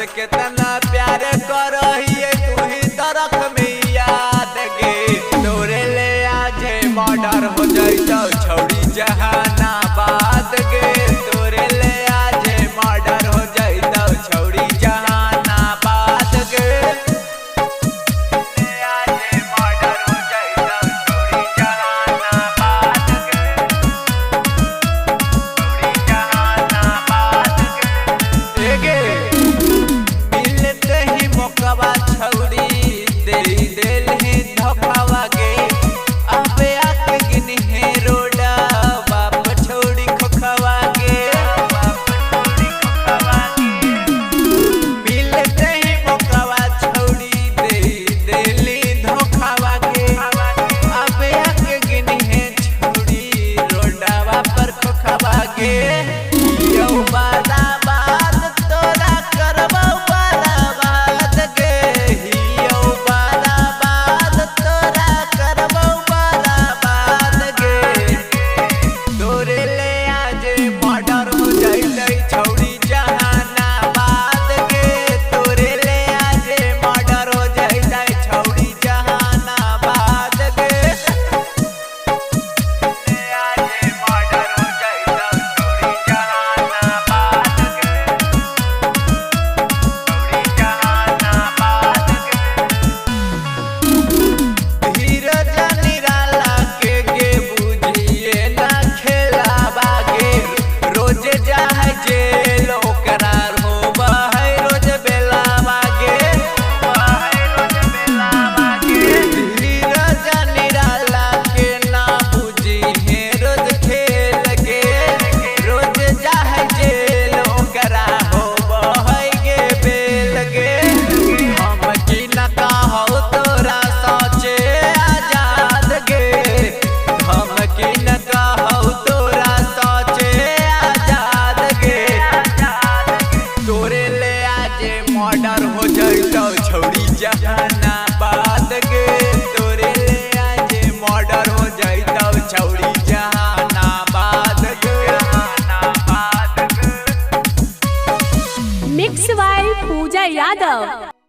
से केतना प्यार करहिए तू ही तरख में याद गे। तोरे ले आज मर्डर हो जइतौ छौड़ी जहानाबाद गे। तोरे ले आज मर्डर हो जइतौ छौड़ी जहानाबाद गे। आज मर्डर हो जइतौ छौड़ी जहानाबाद गे। छौड़ी जहानाबाद गे। गे मिलते ही मौकवा छौड़ी दे देल ही धोखावा गे। अबे आके गिनी है रोडा बाप छौड़ी खोखवा गे। बाप छौड़ी खोखवा गे। मिलते ही मौकवा छौड़ी दे देली धोखावा गे। अबे आके गिनी है छौड़ी रोडावा पर खोखवा गे। यौ बाराबाद तोरा करबौ बराबाद गे। यौ बाराबाद तोरा करबौ बराबाद गे। तोरे ले आज मर्डर हो जइतै छौड़ी जहानाबाद गे। तोरे ले आज मर्डर हो जइतै छौड़ी जहानाबाद गे। आज मर्डर हो जइतौ छौड़ी जहानाबाद गे। छौड़ी जहानाबाद गे। धीरज निराला के गे बुझिए ना खेलावा गे। रोज जाए जेल ओकरा होबा है रोज बेलावा गे। रोज बेलावा गे। धीरज निराला के ना बुझिए रोज खेल गे। रोज जाए जेल ओकरा होबा है गे बेल गे। हम की न कहौ तोरा सोचे आजाद गे। हम की न कहौ तोरा सोचे आजाद गे। तोरे ले आज मर्डर हो जइतौ छौड़ी जहानाबाद गे। तोरे ले आज मर्डर हो जइतौ छौड़ी जहानाबाद गे। जहानाबाद गे। Mix by Pooja Yadav.